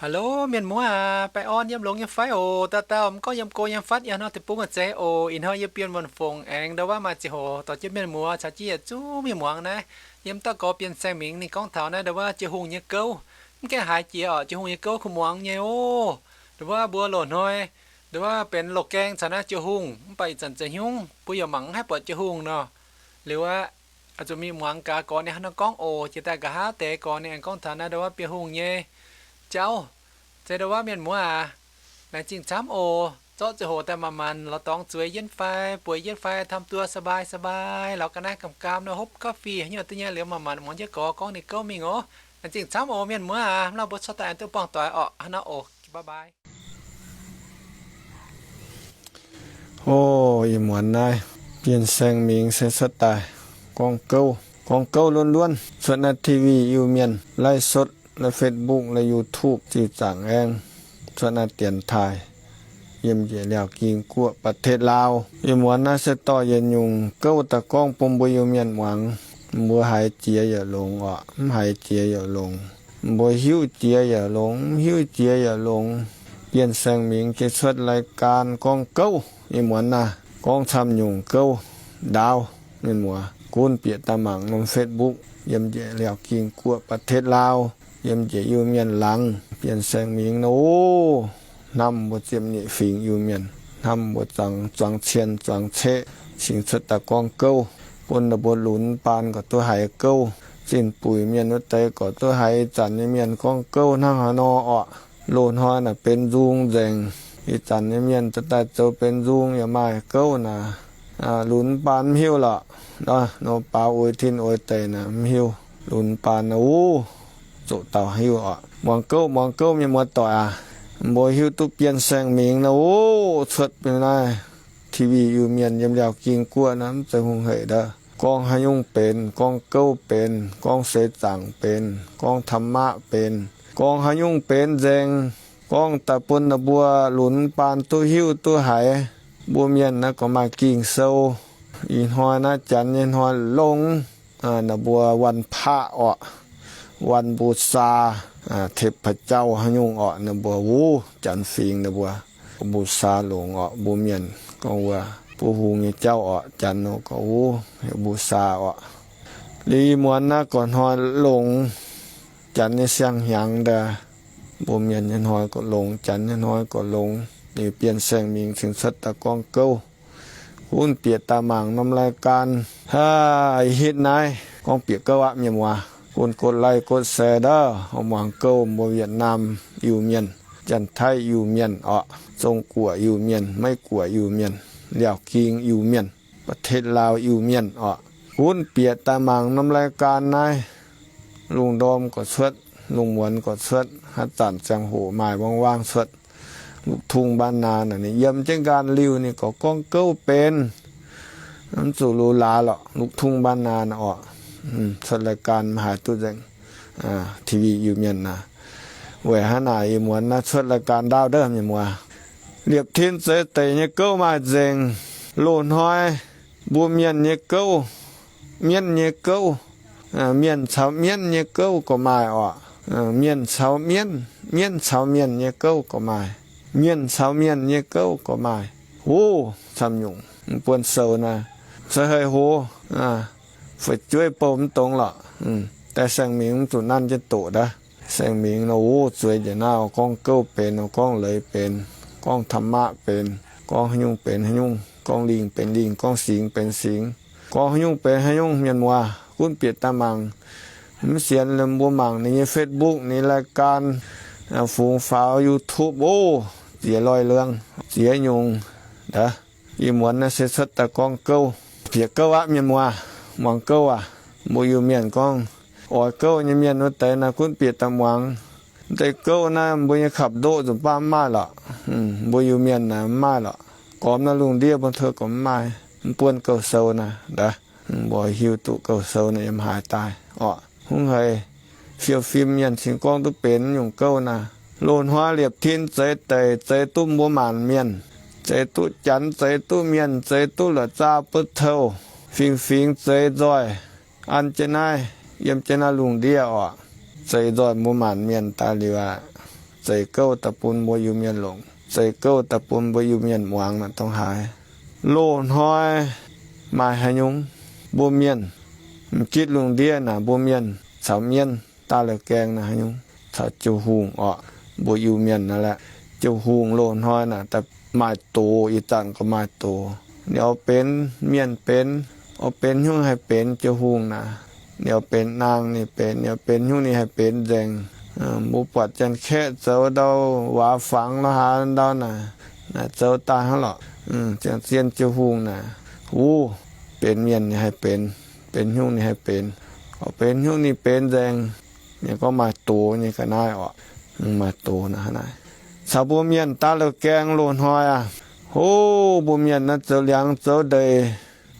Hello, mienh muoz aac, baengh orn yiem longx nyei fai oc? Dauh dauh mv gorngv yiem go yiem fatv, yie hnoi deic-bung a'zeiz oc. Ih hnoi yie Bienh Wuonh Fongc aengx ndau wuov maaih ziangh hoc dorh jienv mienh muoz caux jienv yietc zungv mienh muangx naaiv. Yiem dauh gorx Bienh Saeng Mingh ninh gorngv taux naaiv ndau wuov Jiu Hungh nyei gouv. Mv gaengh haiz jiex oc, Jiu Hungh nyei gouv kuh muangx nyei oc. Ndau wuov mbuo loz-hnoi ndau wuov benx loz-gaeng caux naaiv Jiu Hungh, mv baac ih zanc za'nyungc mbuo yaac mangc mv haih buatc Jiu Hungh nor. Liuz aqv, zuqc mingh muangx gaax gorx ninh hnangv haaix nor gorngv oc. Jiex daaih nqa'haav deix gorx ninh aengx gorngv taux naaiv ndau wuov Bienh Hungh nyei jauv. Zeiz ndau wuov mienh muoz aac, laengz zingh camv oc. Zorqv ziangh hoc daaih manc-manc lorz dorngx zueiz yienv fai bueix yienv fai ทำตัวสบายๆ lorz ga'naaiv gaam-gaam nor hopv coffee haaix nyungc duqv nyei liuz manc-manc muangx jienv gorx gorngv ninh gouv mingh oc. Laengz zingh camv oc mienh muoz aac, mv lauh mbuo cuotv daaih aengx duqv buangh doic orqc. Hnangv naaiv oc, bye bye. O, ih muonz naaiv Bienh Saeng Mingh se cuotv daaih gorngv gouv, gorngv gouv luonv-luonv. Cuotv naaiv T V Iu-Mienh, live sốt, live Facebook, live YouTube ziux zaangc aengx cuotv naaiv dienx taaih yiem njiec Liaauc Ging Guoqv ประเทศลาว. Ih muonz naaiv se dorh yietc nyungc gouv daaih gorngv bun mbuo Iu-Mienh muangx. Mbuo haiz jiex yaac longx orqc, mv haiz jiex yaac longx. Mbuo hiuv jiex yaac longx, mv hiuv jiex yaac longx. Bienh Saeng Mingh geh cuotv รายการ gorngv gouv. Ih muonz naaiv gorngv camv nyungc gouv ndaauv. Mienh muoz gunv bieqc daaih mangc norm Facebook yiem njiec Liaauc Ging Guoqv ประเทศลาว, yiem njiec Iu-Mienh laangz. Bienh Saeng Mingh nor, hnamv mbuo ziepc nyeic fingx Iu-Mienh, hnamv mbuo zuangx cien zuangx ceqv cingx cuotv daaih gorngv gouv bun ninh mbuo lunx baan gorqv duqv haiz gouv. Zinh buic mienh wuov deix gorqv duqv haiz ih zanc nyei mienh gorngv gouv hnangv haaix nor orqc. Loz-hnoi naaic benx nzung nzengc. Ih zanc nyei mienh daaih zoux benx nzung yaac maaih gouv naaic. Lunx baan mv hiuv lorqc. Nor baaux uix tin uix deic naaic mv hiuv. Lunx baan naaic wuov, zoqc dauh hiuv orqc. Muangx gouv, muangx gouv mienh muoz doic aac. Mbuo hiuv duqv Bienh Saeng Mingh naaic wuov cuotv bun naaiv T V Iu-Mienh yiem Liaauc Ging Guoqv naaiv mv zeiz hungh heic ndau. Gorngv haaix nyungc benx, gorngv gouv benx, gorngv seix zaangc benx, gorngv ธรรมะ benx, gorngv haaix nyungc benx nzengc. Gorngv daaih bun ninh mbuo lunx baan duqv hiuv duqv haiz. Mbuo mienh naaiv gorngv maaih Ging-Sou. Ih hnoi naaiv janx nyei hnoi longx. Ninh mbuo วันพระ orqc, วันบูชา เทพเจ้า haaix nyungc orqc. Ninh mbuo wuov janx fingx ninh mbuo บูชา longx orqc. Mbuo mienh gorngv wuov buov hung nyei jauv orqc. Janx nor gorngv wuov บูชา orqc. Liuz ih muonz naaiv gorqv hnoi longx, janx nyei siang-hnyangx ndau, mbuo mienh nyei hnoi gorqv longx, janx nyei hnoi gorqv longx. Liuz Bienh Saeng Mingh cingx cuotv daaih gorngv gouv. Gunv bieqc daaih mangc norm รายการ hitv naaiv gorngv bieqc gouv aqv mienh muoz. Gunv กดไลค์ กดแชร์ ndau, muangx gouv mbuo Việt Nam Iu-Mienh, Janx-Taiv Iu-Mienh orqc, Zong-Guoqv Iu-Mienh, Meiv-Guoqv Iu-Mienh, Liaauc Ging Iu-Mienh, ประเทศลาว Iu-Mienh orqc. Gunv bieqc daaih mangc norm รายการ naaiv. Lungh ndorm gorqv cuotv, lungh muonz gorqv cuotv, haaix zanc ziangh hoc maaih wang-wang cuotv. ลูกทุ่งบ้านนา naaic ninh yiem jienv nqaanh liuh ninh gorqv gorngv gouv benx. Mv zuqc lu laax lorqc, ลูกทุ่งบ้านนา naaic orqc. Cuotv รายการ maiv haaix duqv nzengc. T V Iu-Mienh naaic, weic hnangv naaic ih muonz naaiv cuotv รายการ ndaauv ndau mienh muoz. Liepc tin zeix deic nyei gouv maaih nzengc. Loz-hnoi mbuo mienh nyei gouv, mienv nyei gouv, mienh caux mienv nyei gouv gorqv maaih orqc. Mienh caux mienv, mienv caux mienh nyei gouv gorqv maaih, mienh caux mienh nyei gouv gorqv maaih. Wuov camv nyungc buonv-sou naaiv se hei hoz, fu'jueiv bouh mv dongx lorqc. Daaih Saeng Mingh mv zuqc nanv jienv doqc ndau. Saeng Mingh nor, wuov zueiz njiec naaiv gorngv gouv benx, gorngv leiz benx, gorngv ธรรมะ benx, gorngv haaix nyungc benx haaix nyungc, gorngv lingh benx lingh, gorngv singx benx singx, gorngv haaix nyungc benx haaix nyungc mienh muoz. Gunv bieqc daaih mangc. Mv sienx mbuo mangc ninh nyei Facebook, ninh รายการ, fungx faaux YouTube, o, ziex loi liangv, ziex nyungc ndau. Ih muonz naaiv se cuotv daaih gorngv gouv. Bieqc gouv aqv mienh muoz. Muangx gouv aac. Mbuo Iu-Mienh gorngv, oix gouv nyei mienh wuov deix naaiv gunv bieqc daaih muangx. Deix gouv naaiv mbuo nyei kapv ndoqv nzunc baav mv maaih lorqc. Mbuo Iu-Mienh naaiv mv maaih lorqc. Gormx naaiv lungh ndiev mbuo tov gormx mv maaih. Mv buonv gouv sou naaiv ndau. Mbuo hiuv duqv gouv sou naaiv yiem haaix daaih orqc. Hungh haic, fiou fim mienh cingx gorngv duqv benx nyungc gouv naaiv. Loz-hnoi liepc tin zeix deic, zeix duqv mbuo maanc mienh, zeix duqv janx, zeix duqv mienh, zeix duqv la'zaa butv-touh, fingx-fingx zeix nzoih. An jienv naaiv, yiem jienv naaiv lungh ndiev orqc, zeix nzoih mbuo maanc mienh daaih liuz aqv. zeix gouv daaih bun mbuo Iu-Mienh longc, zeix gouv daaih bun mbuo Iu-Mienh muangx naaic dongh haaix. Loz-hnoi maaih haaix nyungc, mbuo mienh m'gitv lungh ndiev naaic, mbuo mienh caux mienv daaih la'gaeng naaic haaix nyungc? Caux Jiu-Hungh orqc. Mbuo Iu-Mienh naaiv laeh, Jiu-Hungh loz-hnoi naaic daaih maaih doz, ih zanc gorqv maaih doz. Ninh oix benx mienh benx, oix benx haaix nyungc haih benx Jiu-Hungh naaic. Ninh oix benx naang ninh benx, ninh oix benx haaix nyungc ninh haih benx nzengc. Mbuo buatc Janx-Kaeqv zoux ndau waac fangx lorqc, haaix ndau naaic, naaic zoux daaih hnangv lorqc. Ziangh zien Jiu-Hungh naaic, wuov, benx mienh ninh haih benx, benx haaix nyungc ninh haih benx, oix benx haaix nyungc ninh benx nzengc. Ninh gorngv maaih doz nyei ga'naaiv orqc. Maaih doz naaic hnangv naaic. Caux mbuo mienh daaih la'gaeng loz-hnoi aqv. Hov, mbuo mienh naaiv zoux liangx zoux ndeic,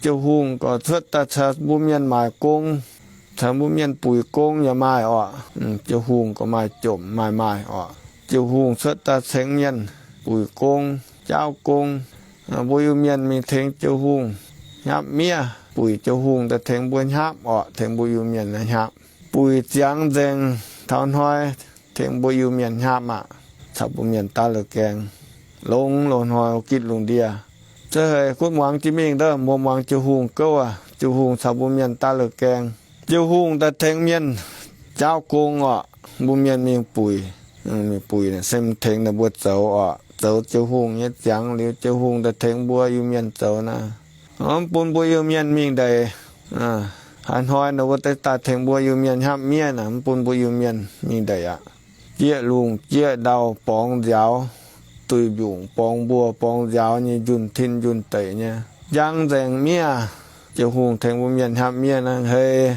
Jiu-Hungh gorqv cuotv daaih caux mbuo mienh maaic gong, caux mbuo mienh buic gong yaac maaih orqc. Jiu-Hungh gorqv maaih jomc maaih maaih orqc. Jiu-Hungh cuotv daaih cengx mienh buic gong, jaauv gong. Mbuo Iu-Mienh mingh tengx Jiu-Hungh hnyapv miev, buic Jiu-Hungh daaih tengx mbuo hnyapv orqc, tengx mbuo Iu-Mienh hnyapv. Buic ziangx nzengc taux hnoi tengx mbuo Iu-Mienh hnyapv aqv. Caux mbuo mienh daaih la'gaeng, longx loz-hnoi gitv lungh ndiev. Za'heic gunv muangx jiex mingh ndov, mbuo muangx Jiu-Hungh gouv aqv. Jiu-Hungh caux mbuo mienh daaih la'gaeng. Jiu-Hungh daaih tengx mienh jaauv gong orqc. Mbuo mienh mingh buic, mingh buic naaic se tengx ninh mbuo zoux orqc. Zoux Jiu-Hungh nyei ziangx liuz, Jiu-Hungh daaih tengx mbuo Iu-Mienh zoux naaic. Mv bun mbuo Iu-Mienh mingh ndeic. Haaix hnoi ninh mbuo daaih tengx mbuo Iu-Mienh hnyapv miev naaic, mv bun mbuo Iu-Mienh mingh ndeic aqv. Jieqv lungh jieqv ndau borngz nziaaux, duih mbiungc borngz mbuo borngz nziaaux nyei njunh tin njunh deic nyei, njang nzengc miev. Jiu-Hungh tengx mbuo mienh hnyapv miev naaiv hei,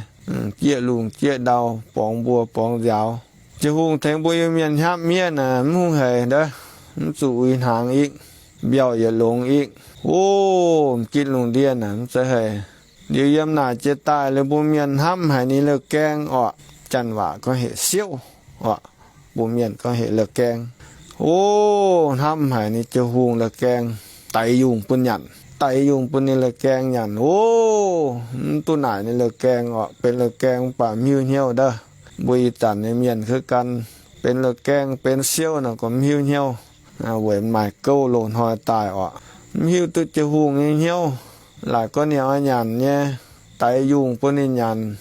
jieqv lungh jieqv ndau borngz mbuo borngz nziaaux. Jiu-Hungh tengx mbuo Iu-Mienh hnyapv miev naaic mv hungh haic ndov, mv zuqc uix hnaangx ikv, mbiauh yietc longx ikv. O, m'gitv lungh ndiev naaic mv zeiz haic. Liuz yiem naaic jiex daaih liuz mbuo mienh hnamv haic ninh la'gaeng orqc. Janx waac gorngv heuc siouv orqc. Mbuo mienh gorngv heuc la'gaeng. O, hnamv haic ninh Jiu-Hungh la'gaeng, daix yungh bun nyanc, daix yungh bun ninh la'gaeng nyanc. O, mv duqv naaic ninh la'gaeng orqc. Benx la'gaeng mv baac mv hiuv hnyouv ndov. Mbuo ih zanc nyei mienh kuv gan benx la'gaeng benx siouv naaic gorngv mv hiuv hnyouv. Weic maaih gouv loz-hnoi daaih orqc, mv hiuv duqv Jiu-Hungh nyei hnyouv. Laaic gorngv ninh oix nyanc nyei, daix yungh bun ninh nyanc.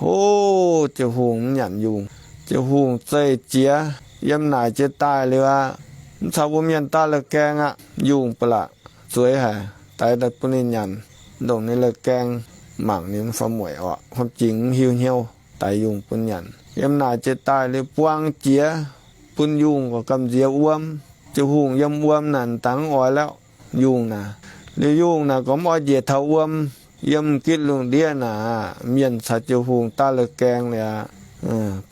Hov, Jiu-Hungh mv nyanc yungh. Jiu-Hungh zeih jiex yiem naaic jiex daaih liuz aqv, mv caux mbuo mienh daaih la'gaeng aqv. Yungh ba'laqc zueiz haic, daix daaih bun ninh nyanc, ndongc ninh la'gaeng mangc ninh fai mueic orqc. K'oqv jingx mv hiuv hnyouv, daix yungh bun nyanc. Yiem naaic jiex daaih liuz buang jiex bun yungh gorqv gamh nziex wuom. Jiu-Hungh yiem wuom naaic dangx oix lauh. Yungh naaic, liuz yungh naaic gorngv mv oix njiec taux wuom. Yiem m'gitv lungh ndiev naaic, mienh caux Jiu-Hungh daaih la'gaeng liuz aqv,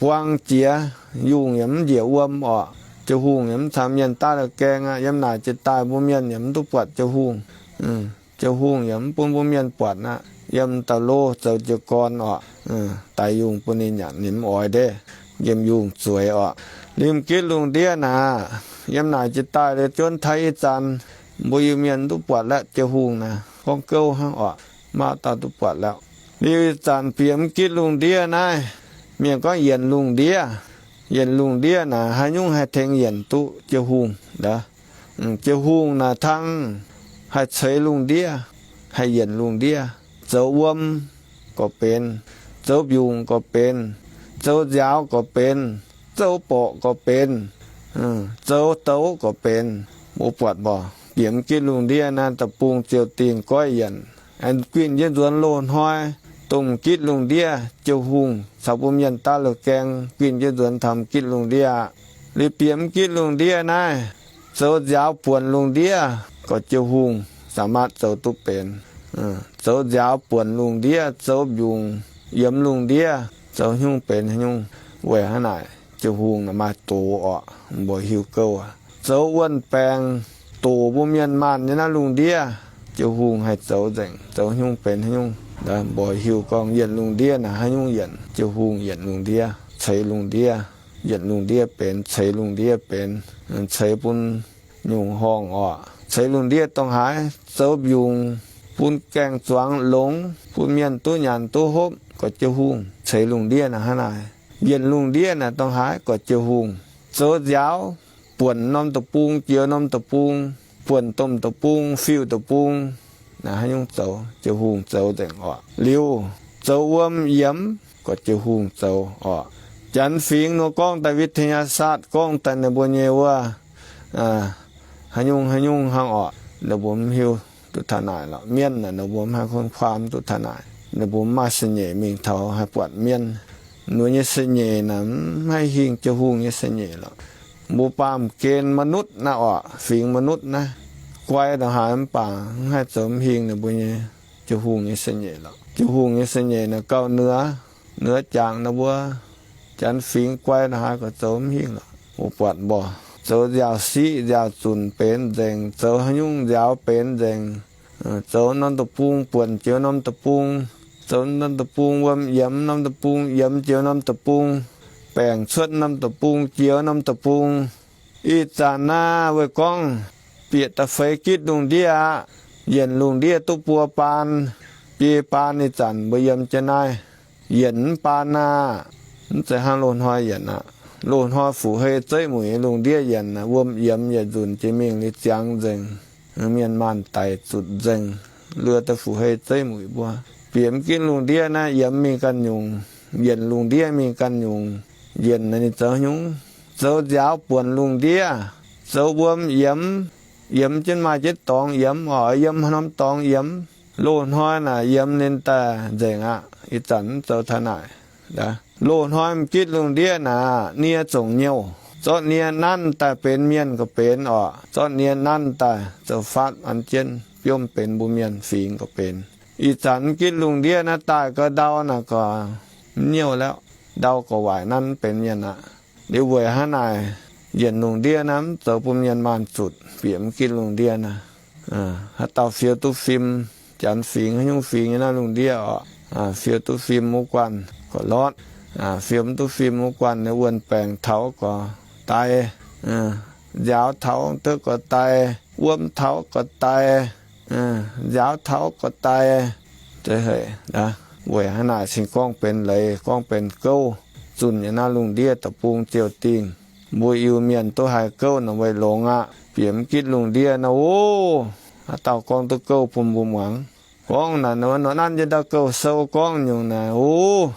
buang jiex, yungh yaac mv njiec wuom orqc. Jiu-Hungh yaac mv caux mienh daaih la'gaeng aqv. Yiem naaic jiex daaih mbuo mienh yaac mv duqv buatc Jiu-Hungh. Jiu-Hungh yaac mv bun mbuo mienh buatc aqv. Yiem dauh lov zoux jiez gorn orqc, daix yungh bun ninh nyanc ninh mv oix ndeic, yiem yungh zueiz orqc. Liuz m'gitv lungh ndiev naaic, yiem naaic jiex daaih liuz juonv taaih ih zanc, mbuo Iu-Mienh mv duqv buatc la'Jiu-Hungh naaic, gorngv gouv hnangv orqc, maiv dauh duqv buatc la'Iu-Mienh. Liuz ih zanc bieqc m'gitv lungh ndiev naaiv, mienh gorngv yienc lungh ndiev. Yienc lungh ndiev naaic haaix nyungc haih tengx yienc duqv Jiu-Hungh? Jiu-Hungh naaic tangv haih ceix lungh ndiev, haih yienc lungh ndiev. Zoux wuom gorqv benx, zoux mbiungc gorqv benx, zoux nziaaux gorqv benx, zoux borqc gorqv benx, zoux douz gorqv benx. Mbuo buatc mborqc, bieqc m'gitv lungh ndiev naaiv da'bung ziouc dingh goiv yienc. Aengx guinh jienv nzuonx loz-hnoi, dongh m'gitv lungh ndiev Jiu-Hungh caux mbuo mienh daav la'gaeng guinh jienv nzuonx taux m'gitv lungh ndiev aqv. Liuz bieqc m'gitv lungh ndiev naaiv, zoux nziaaux buonc lungh ndiev gorqv Jiu-Hungh saac maatv zoux duqv benx. Zoux nziaaux buonc lungh ndiev, zoux mbiungc yiemx lungh ndiev, zoux haaix nyungc benx haaix nyungc. Weic hnangv naaic, Jiu-Hungh naaic maaih doz orqc, mbuo hiuv gouv aqv. Zoux wuonh baengc doqc mbuo mienh maanh nyei naaiv lungh ndiev, Jiu-Hungh haih zoux nzengc, zoux haaix nyungc benx haaix nyungc. Mbuo hiuv gorngv yienc lungh ndiev naaic haaix nyungc yienc, Jiu-Hungh yienc lungh ndiev, ceix lungh ndiev, yienc lungh ndiev benx, ceix lungh ndiev benx, ceix bun nyungc horngh orqc. Ceix lungh ndiev dongh haaix, zoux mbiungc bun gaeng-zuangx longx, bun mienh duqv nyanc duqv hopv, gorqv Jiu-Hungh. Ceix lungh ndiev naaic hnangv naaic. Yienc lungh ndiev naaic dongh haaix, gorqv Jiu-Hungh. zoux nziaaux, buonc norm deic-bung, jiex norm deic-bung, buonc domh deic-bung, fiuv deic-bung, haaix nyungc zoux, Ziouv Hungh zoux nzengc oc. Liuz, zoux wuom yiemx, gorqv Ziouv Hungh zoux oc. Janx fingx nor gorngv daaih วิทยาศาสตร์, gorngv daaih ninh mbuo nyei wuov, haaix nyungc haaix nyungc hnangv oc, ninh mbuo mv hiuv duqv taux naaic lorqc. Mienv naaic ninh mbuo mv haih ค้นคว้า duqv taux naaic. Ninh mbuo mv maaih เสน่ห์ mingh taux haih buatc mienv. Ninh mbuo nyei เสน่ห์ naaic mv haih hingh Ziouv Hungh nyei เสน่ห์ lorqc. Mbuo baamh gen มนุษย์ naaiv oc, fingx มนุษย์ naaiv, guai ndongc haaix mv baac mv haih zoux mv hingh ninh mbuo nyei Ziouv Hungh nyei เสน่ห์ lorqc. Ziouv Hungh nyei เสน่ห์ naaic gauh เหนือ, เหนือจาก ninh mbuo janx fingx guai ndongc haaix gorqv zoux mv hingh lorqc. Mbuo buatc mbuo zoux nziaaux-siqv nziaaux-zunc benx nzengc, zoux haaix nyungc nziaaux benx nzengc, zoux norm deic-bung buonc jiex norm deic-bung, zoux norm deic-bung wuom yiemx norm deic-bung, yiemx jiex norm deic-bung, baengc cuotv norm deic-bung jiex norm deic-bung. Ih zanc naaiv weic gorngv bieqc da'feix gitv lungh ndiev aqv. Yienc lungh ndiev duqv buo baan, biei baan ih zanc mbuo yiem jienv naaiv. Yienc mv baan aah, mv zeiz hnangv loz-hnoi yienc aqv. Loz-hnoi fu'hei zeiv muic nyei lungh ndiev yienc, wuom yiemx yietc nzunc jiex mingh liuz ziangx nzengc. Mienh maanh daic zutc nzengc, luo daaih fu'hei zeiv muic mbuo. Bieqc mv gitv lungh ndiev naaiv yiemx mingh ganh nyungc, yienc lungh ndiev mingh ganh nyungc. Yienc naaiv ninh zoux nyungc, zoux nziaaux buonc lungh ndiev, zoux wuom yiemx, yiemx jienv maaih jienv dorngx yiemx oc, yiem norm dorngx yiemx. Loz-hnoi naaic yiemx ninh daaih nzengc aqv. Ih zanc mv zoux taux naaic. Loz-hnoi m'gitv lungh ndiev naaic nie zongc nyouh, zorqv nie nanv daaih benx mienh ga'benx oc, zorqv nie nanv daaih zoux faatv an jienv biomv benx mbuo mienh fingx ga'benx. Ih zanc m'gitv lungh ndiev naaiv daaih gau ndau naaic gorqv mv nyouh lauh, ndau gorqv waaic nanv mv benx mienh aqv. Liuz weic hnangv naaic, yienc lungh ndiev naaiv mv zoux bun mienh maanh zutc. Bieqc m'gitv lungh ndiev naaiv, haaix dauh fiou duqv fim, janx fingx haaix nyungc fingx nyei naaiv lungh ndiev oc, fiou duqv fim wuov guanh gorqv lortv, fiou mv duqv fim wuov guanh nyei wuonh baengc taux gorqv daic, nziaaux taux duqv gorqv daic, wuom taux gorqv daic, nziaaux taux gorqv daic. Weic hnangv naaic cingx gorngv benx leiz, gorngv benx gouv, zunh nyei naaiv lungh ndiev deic-bung ziouc dingh. Mbuo Iu-Mienh duqv haiz gouv naaic weic longx aqv. Bieqc m'gitv lungh ndiev naaiv, o, haaix dauh gorngv duqv gouv bun mbuo muangx. Gorngv naaic nor nanv jienv ndau gouv sou gorngv nyungc naaic, o,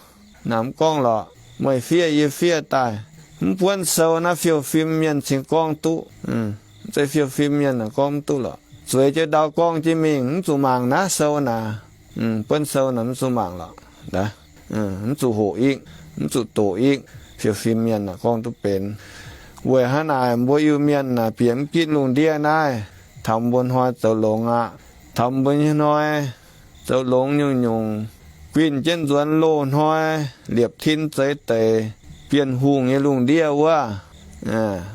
naaic mv gorngv lorqc, meih fiev yie fiev daaih. Mv buonv sou naaiv fiou fim mienh cingx gorngv duqv. Mv zeiz fiou fim mienh naaic gorngv mv duqv lorqc. Zueiz jienv ndau gorngv jienv mingh, mv zuqc mangc naaiv sou naaic. Buonv sou naaic mv zuqc mangc lorqc. Mv zuqc hoqc ingv, mv zuqc doqc ingv. Fiou fim mienh naaic gorngv duqv benx. Weic hnangv naaic mbuo Iu-Mienh naaic bieqc mv gitv lungh ndiev naaiv, taux mbuo hnoi zoux longx aqv. Taux mbuo nyei hnoi zoux longx nyungc-nyungc, guinh jienv nzuonx loz-hnoi liepc tin zeix deix Bienh Hungh nyei lungh ndiev wuov.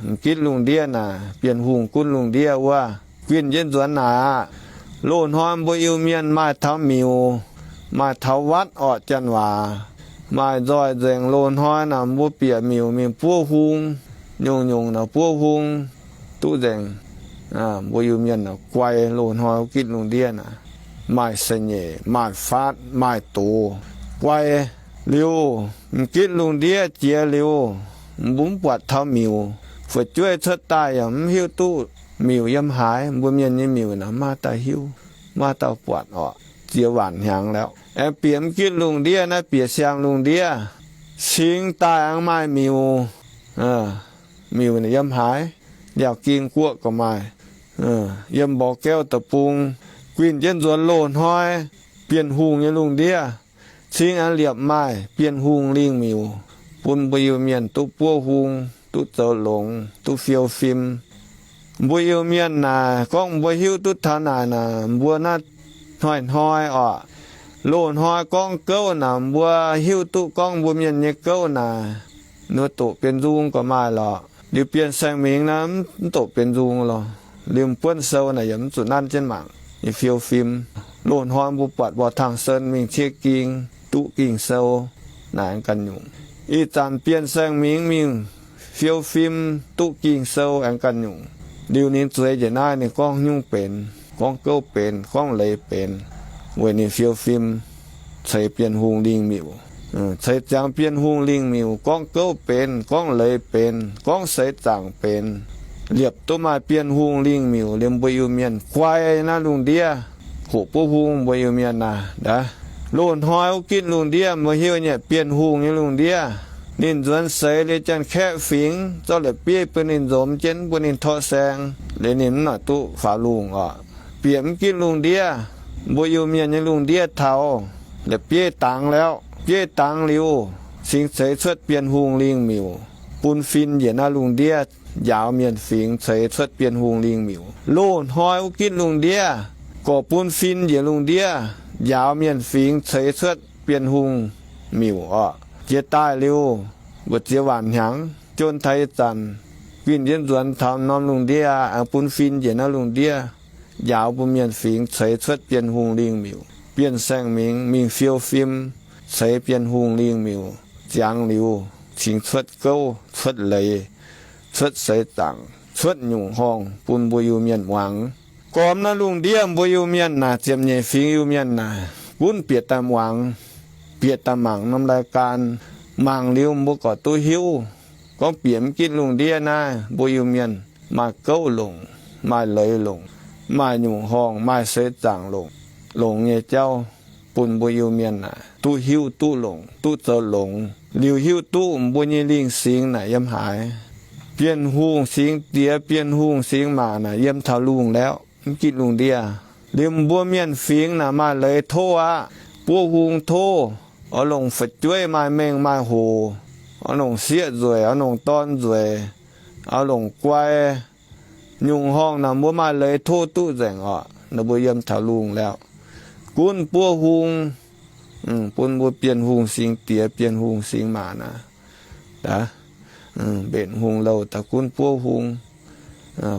M'gitv lungh ndiev naaic, Bienh Hungh gunv lungh ndiev wuov, guinh jienv nzuonx naaic aqv. Loz-hnoi mbuo Iu-Mienh maaih taux miuc, maaih taux วัด orqc janx waac, maaih nzoih nzengc. Loz-hnoi naaic mbuo bieqc miuc mingh buov hung, nyungc-nyungc naaic buov hung duqv nzengc. Mbuo Iu-Mienh naaic guai loz-hnoi gitv lungh ndiev naaic, maaih เสน่ห์, maaih faatv, maaih doz, guai. Liuz m'gitv lungh ndiev jiex liuz, mbuo mv buatc taux miuc. Fu'jueiv cuotv daaih yaac mv hiuv duqv miuc yiem haaix. Mbuo mienh nyei miuc naaic maiv maaih dauh hiuv, maiv maaih dauh buatc orqc. Ziex waanc hnyangx liuz, aengx bieqc mv gitv lungh ndiev naaiv, bieqc siang lungh ndiev, cingx daaih aengx maaih miuc. Miuc naaic yiem haaix? Liaauc Ging guoqv gauh maaih, yiem Mbor Gaeuv deic-bung. Guinh jienv nzuonx loz-hnoi Bienh Hungh nyei lungh ndiev, cingx aengx liepc maaih Bienh Hungh lingh miuc bun mbuo Iu-Mienh duqv buov hung, duqv zoux longx, duqv fiou fim. Mbuo Iu-Mienh naaic gorngv mbuo hiuv duqv taux naaic naaic, mbuo naaiv hnoi-hnoi orqc, loz-hnoi gorngv gouv naaic, mbuo hiuv duqv gorngv mbuo mienh nyei gouv naaic, ninh mbuo doqc bienx nzung gauh maaih lorqc. Liuz Bienh Saeng Mingx naaiv mv doqc bienx nzung lorqc. Liuz m'buonv sou naaic yaac mv zuqc nanv jienv mangc, nyei fiou fim. Loz-hnoi mbuo buatc Mborqv Tangh Sen mingh ciev ging, duqv Ging-Sou naaic aengx ganh nyungc. Ih zanc Bienh Saeng Mingx mingh fiou fim duqv Ging-Sou aengx ganh nyungc. Liuz ninh zueiz njiec naaiv ninh gorngv nyungc benx, gorngv gouv benx, gorngv leiz benx, weic ninh fiou fim ceix Bienh Hungh lingh miuc. ceix ziangx Bienh Hungh lingh miuc, gorngv gouv benx, gorngv leiz benx, gorngv seix zaangc benx, liepc duqv maaih Bienh Hungh lingh miuc liemh mbuo Iu-Mienh guai naaiv lungh ndiev. Hoqc buov hung mbuo Iu-Mienh naaic, loz-hnoi wuov gitv lungh ndiev mbuo hiuv nyei Bienh Hungh nyei lungh ndiev. Ninh nzuonx seix liuz Janx-Kaeqv fingx, zorqv la'bieiv bun ninh nzomz jienv, bun ninh torqv saeng, liuz ninh mv nor duqv faaux lungh oc. Bieqc mv gitv lungh ndiev, mbuo Iu-Mienh nyei lungh ndiev taux la'bieiv dangx liuz, bieiv dangx liuz, cingx ceix cuotv Bienh Hungh lingh miuc, bun fin njiec naaiv lungh ndiev, njaaux mienh fingx ceix cuotv Bienh Hungh lingh miuc. Loz-hnoi wuov gitv lungh ndiev, gorqv bun fin njiec lungh ndiev, njaaux mienh fingx ceix cuotv Bienh Hungh miuc oc. Jiex daaih liuz, mbu'ziex waanc hnyangx, jon taux ih zanc, guinh jienv nzuonx taux norm lungh ndiev aqv, bun fin njiec naaiv lungh ndiev, njaaux mbuo mienh fingx ceix cuotv Bienh Hungh lingh miuc. Bienh Saeng Mingx mingh fiou fim ceix Bienh Hungh lingh miuc, ziangx liuz cingx cuotv gouv, cuotv leiz, cuotv seix zaangc, cuotv nyungc horngh bun mbuo Iu-Mienh muangx. Gormx naaiv lungh ndiev mbuo Iu-Mienh naaic, ziepc nyeic fingx Iu-Mienh naaic, gunv bieqc daaih muangx, bieqc daaih mangc norm รายการ, mangc liuz mbuo gorqv duqv hiuv. Gorngv bieqc mv gitv lungh ndiev naaiv mbuo Iu-Mienh maaih gouv longc, maaih leiz longc, maaih nyungc horngh, maaih seix zaangc longc, longx nyei jauv bun mbuo Iu-Mienh naaic duqv hiuv duqv longc, duqv zoux longx. Liuz hiuv duqv mbuo nyei lingh singx naaic yiem haaix. Bienh Hungh singx diex, Bienh Hungh singx maac naaic yiem taux lungh laauh, mv gitv lungh ndiev. Liuz mbuo mienh fingx naaic maaih leiz tov aqv. Buov hung tov, oix longc fu'jueiv maaih mengh maaih hoc, oix longc sieqv nzueic, oix longc dorn nzueic, oix longc guai. Nyungc horngh naaic mbuo maaih leiz tov duqv nzengc oc. Naaiv mbuo yiem taux lungh laauh, gunv buov hung bun mbuo Bienh Hungh singx diex, Bienh Hungh singx maac naaic, mbenc hung louh daaih gunv buov hung,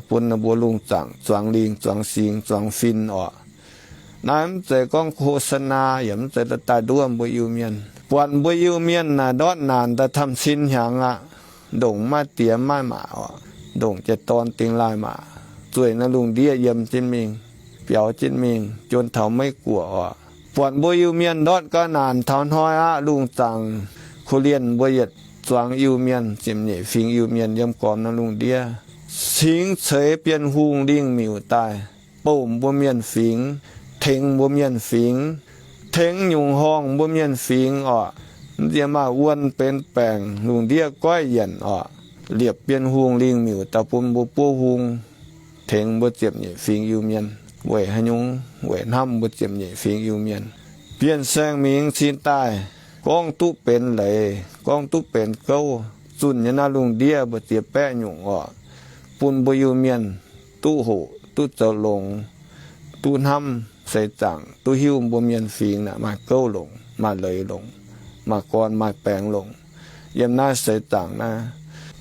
bun naaiv mbuo lungh zaangc zuangx lingh, zuangx singx, zuangx fin oc. Naaiv mv zeiz gorngv โฆษณา yaac mv zeiz daaih daaih nduov mbuo Iu-Mienh. Buatc mbuo Iu-Mienh naaic ndortv naanc daaih camv-cin hnyangx aqv. Ndongc maiv diex maiv maac oc. Ndongc jiex dorn dingx laaih maac, zueih naaiv lungh ndiev yiem jienv mingh, biaux jienv mingh, jon taux Meiv Guoqv oc. Buatc mbuo Iu-Mienh ndortv gau naanc taux hnoi aqv, lungh zaangc korv-lienh mbuo yietc zuangx Iu-Mienh, ziepc nyeic fingx Iu-Mienh yiem gormx naaiv lungh ndiev, cingx ceix Bienh Hungh lingh miuc daaih, bouh mbuo mienh fingx, tengx mbuo mienh fingx, tengx nyungc horngh mbuo mienh fingx oc. Mv nziex maaih wuonh benx baengc, lungh ndiev goiv yienc oc. Liepc Bienh Hungh lingh miuc daaih bun mbuo buov hung, tengx mbuo ziepc nyeic fingx Iu-Mienh. Weic haaix nyungc? Weic hnamv mbuo ziepc nyeic fingx Iu-Mienh. Bienh Saeng Mingx cingx daaih gorngv duqv benx leiz, gorngv duqv benx gouv, zunh nyei naaiv lungh ndiev mbu'ziex baeqv nyungc oc, bun mbuo Iu-Mienh duqv hoqc, duqv zoux longx, duqv hnamv seix zaangc, duqv hiuv mbuo mienh fingx naaic maaih gouv longc, maaih leiz longc, maaih gorn maaih baengx longc. Yiem naaiv seix zaangc naaiv,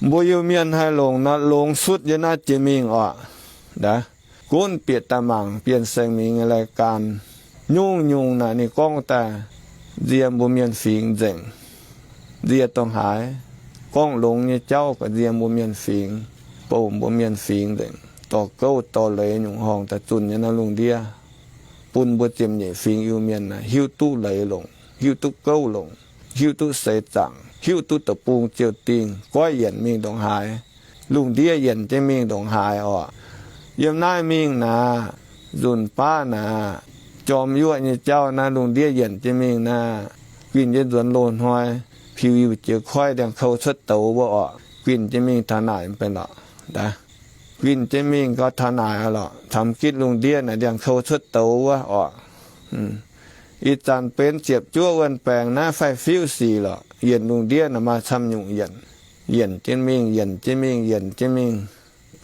mbuo Iu-Mienh haih longc naaiv, longx sutv yiem naaiv jiex mingh oc. Gunv bieqc daaih mangc Bienh Saeng Mingx nyei รายการ, nyungc-nyungc naaic ninh gorngv daaih nzie mbuo mienh fingx nzengc. Nzie dongh haaix, gorngv longx nyei jauv ga'nzie mbuo mienh fingx, bouh mbuo mienh fingx nzengc, dorh gouv dorh leiz nyungc horngh daaih zunh nyei naaiv lungh ndiev, bun mbuo ziepc nyeic fingx Iu-Mienh naaic hiuv duqv leiz longc, hiuv duqv gouv longc, hiuv duqv seix zaangc, hiuv duqv deic-bung ziouc dingh, goiv yienc mingh ndongc haaix, lungh ndiev yienc jienv mingh ndongc haaix oc. Yiem naaiv mingh naaic, nzunc baav naaic, jorm yuoqv nyei jauv naaiv lungh ndiev yienc jienv mingh naaic, guinh jienv nzuonx loz-hnoi, piu-yiuh jiex koiv ndiangx-kou cuotv douz wuov oc, guinh jienv mingh taux naaic benx lorqc. Guinh jienv mingh gau taux naaic lorqc, camx gitv lungh ndiev naaic ndiangx-kou cuotv douz wuov oc. Ih zanc benx ziepc juoqv wuonh baengc naaiv faix-fiuv sic lorqc, yienc lungh ndiev naaic maaih camv nyungc yienc. Yienc jienv mingh, yienc jienv mingh, yienc jienv mingh.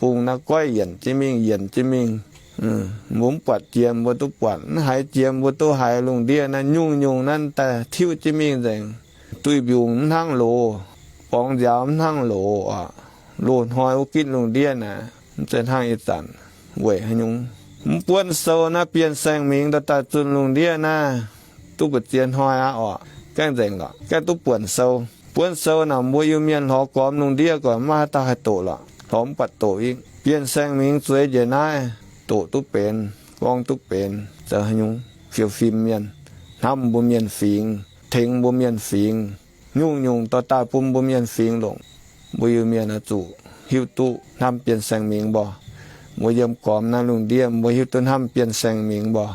Bung naaiv goiv yienc jienv mingh, yienc jienv mingh. Mbuo mv buatc jiex mbuo duqv buatc, mv haiz jiex mbuo duqv haiz, lungh ndiev naaiv nyungc-nyungc naaiv daaih tiuv jienv mingh nzengc. Duih mbiungc mv hnangv loz, borngz nziaaux mv hnangv loz oc. Loz-hnoi wuov gitv lungh ndiev naaic, mv zeiz hnangv ih zanc. Weic haaix nyungc? Mv buonv sou naaiv Bienh Saeng Mingx daaih daaih zunh lungh ndiev naaiv, duqv mbu'ziex hnoi aqv oc. Gaengh nzengc lorqc, gaengh duqv buonc sou. Buonv sou naaic mbuo Iu-Mienh lorz gormx lungh ndiev gorqc, maiv haaix dauh haih doqc lorqc, lorz mv buatc doqc i. Bienh Saeng Mingx zueiz njiec naaiv, doqc duqv benx, gorngv duqv benx, zoux haaix nyungc? Fiou fim mienh, hnamv mbuo mienh fingx, tengx mbuo mienh fingx. Nyungc-nyungc dorh daaih bun mbuo mienh fingx longc. Mbuo Iu-Mienh oix zuqc hiuv duqv hnamv Bienh Saeng Mingh mbuo. Mbuo yiem gormx naaiv lungh ndiev mbuo hiuv duqv hnamv Bienh Saeng Mingh mbuo.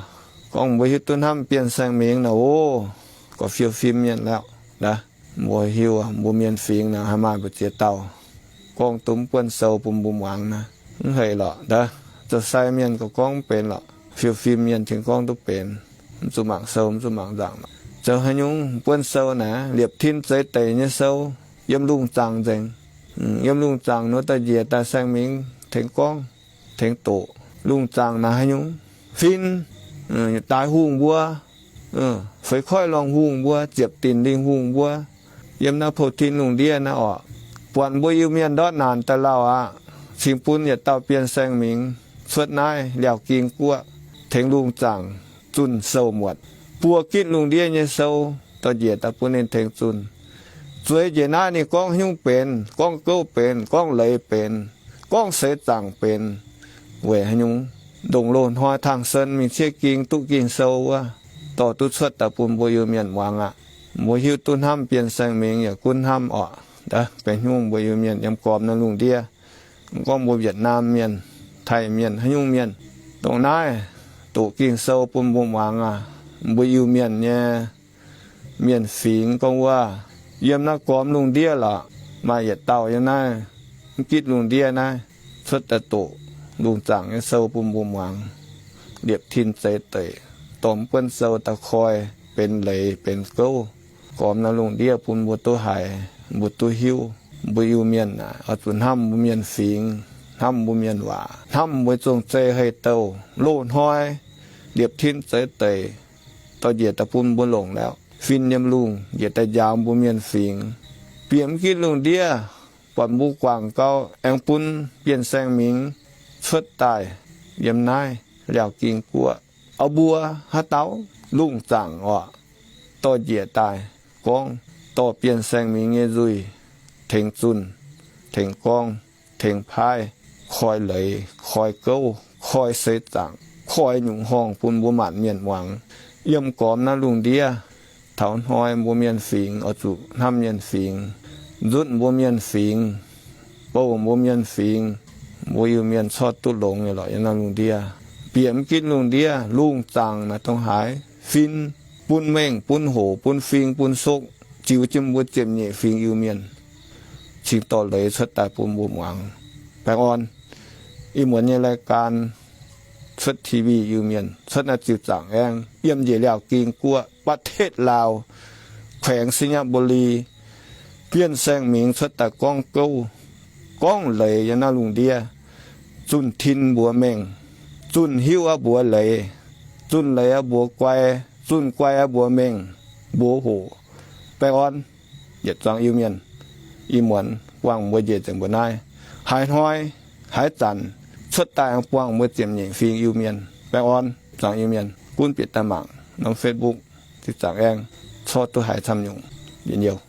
Gorngv mbuo hiuv duqv hnamv Bienh Saeng Mingh naaic, o, gorqv-fiou fim mienh lorqc. Mbuo hiuv mbuo mienh fingx naaic haih maaih mbu'ziex dauh. Gorngv duqv mv buonv sou bun mbuo muangx naaic, mv heic lorqc. Zoux sai mienh gorqv gorngv mv benx lorqc. Fiou fim mienh tengx gorngv duqv benx. Mv zuqc mangc sou, mv zuqc mangc nzangc lorqc. Zoux haaix nyungc buonv sou naaic, liepc tin zeix deic nyei sou, yiem lungh zaangc nzengc. Yiem lungh zaangc nor, dorh njiec daaih Saeng Mingh tengx gorngv, tengx doqc. Lungh zaangc naaic haaix nyungc? Fin, daaih hungh mbuo, feix koiv lorngh hungh mbuo, ziepc dinc lingh hungh mbuo, yiem naaiv pou-tin lungh ndiev naaiv orqc, buatc mbuo Iu-Mienh ndortv naanc daaih lauh aqv. Cingx bun yietc dauh Bienh Saeng Mingh cuotv naaiv Liaauh Ging Guoqv tengx lungh zaangc zunh sou muotc, buo gitv lungh ndiev nyei sou, dorh njiec daaih bun ninh tengx zunh. Zueiz njiec naaiv ninh gorngv haaix nyungc benx, gorngv gouv benx, gorngv leiz benx, gorngv seix zaangc benx, weic haaix nyungc? Ndongc loz-hnoi Tangh Sen mingh ciev ging duqv Ging-Sou wuov, dorh duqv cuotv daaih bun mbuo Iu-Mienh muangx aqv. Mbuo hiuv duqv hnamv Bienh Saeng Mingh yaac gunv hnamv orqc. Daaih benx hnyouv mbuo Iu-Mienh yiem gormx naaiv lungh ndiev, gorngv mbuo Việt Nam mienh, Taiv mienh, haaix nyungc mienh, dongh naaiv doqc Ging-Sou bun mbuo muangx aqv. Mbuo Iu-Mienh nyei mienh fingx gorngv wuov, yiem naaiv gormx lungh ndiev lorqc, maaih yietc dauh yiem naaiv mv gitv lungh ndiev naaiv cuotv daaih doqc lungh zaangc nyei sou bun mbuo muangx. Liepc tin zeix deic, dorh mv buonv sou daaih koi benx leiz benx gouv, gormx naaiv lungh ndiev bun mbuo duqv haiz, mbuo duqv hiuv. Mbuo Iu-Mienh aah, oix zuqc hnamv mbuo mienh fingx, hnamv mbuo mienh waac, hnamv mbuo zong-zei hei-douh. Loz-hnoi liepc tin zeix deic, dorh njiec daaih bun mbuo longc lorqc, fin yiem lungh njiec daaih njaaux mbuo mienh fingx. Bieqc mv gitv lungh ndiev, buatc mbuo guangc gau, aengx bun Bienh Saeng Mingh cuotv daaih yiem naaiv Liaauh Ging Guoqv. Oix mbuo haaix dauh? Lungh zaangc orqc, dorh njiec daaih gorngv, dorh Bienh Saeng Mingh nyei nzuih tengx zunh, tengx gorngv, tengx paaiv, koi leiz, koi gouv, koi seix zaangc, koi nyungc horngh bun mbuo maanc mienh muangx. Yiem gormx naaiv lungh ndiev, taux hnoi mbuo mienh fingx oix zuqc hnamv mienh fingx, nzutv mbuo mienh fingx, bouh mbuo mienh fingx, mbuo Iu-Mienh corc duqv longx nyei lorqc yiem naaiv lungh ndiev. Bieqc mv gitv lungh ndiev, lungh zaangc naaic dongh haaix, fin, bun mengh, bun hoc, bun fing, bun sokv, ziux jienv mbuo ziepc nyeic fingx Iu-Mienh cingx dorh leiz cuotv daaih bun mbuo muangx. Baengh orn, ih muonz nyei รายการ cuotv ทีวี Iu-Mienh, cuotv naaiv ziux zaangc aengv yiem njiec Liaauh Ging Guoqv, ประเทศลาว, แขวงไชยบุรี, Bienh Saeng Mingh cuotv daaih gorngv gouv, gorngv leiz yiem naaiv lungh ndiev, zunh tin mbuox mengh, zunh hiuv aqv mbuox leiz, zunh leiz aqv mbuox guai, zunh guai aqv mbuox mengh, mbuox hoc. Baengh orn yietc zuangx Iu-Mienh, ih muonz buangh mbuo njiec nzengc mbuo naaiv. Haaix hnoi, haaix zanc cuotv daaih buangh mbuo ziepc nyeic fingx Iu-Mienh. Baengh orn zuangx Iu-Mienh gunv bieqc daaih mangc norm Facebook, ziux zaangc aengv corc duqv haiz camv nyungc. Njien-youh.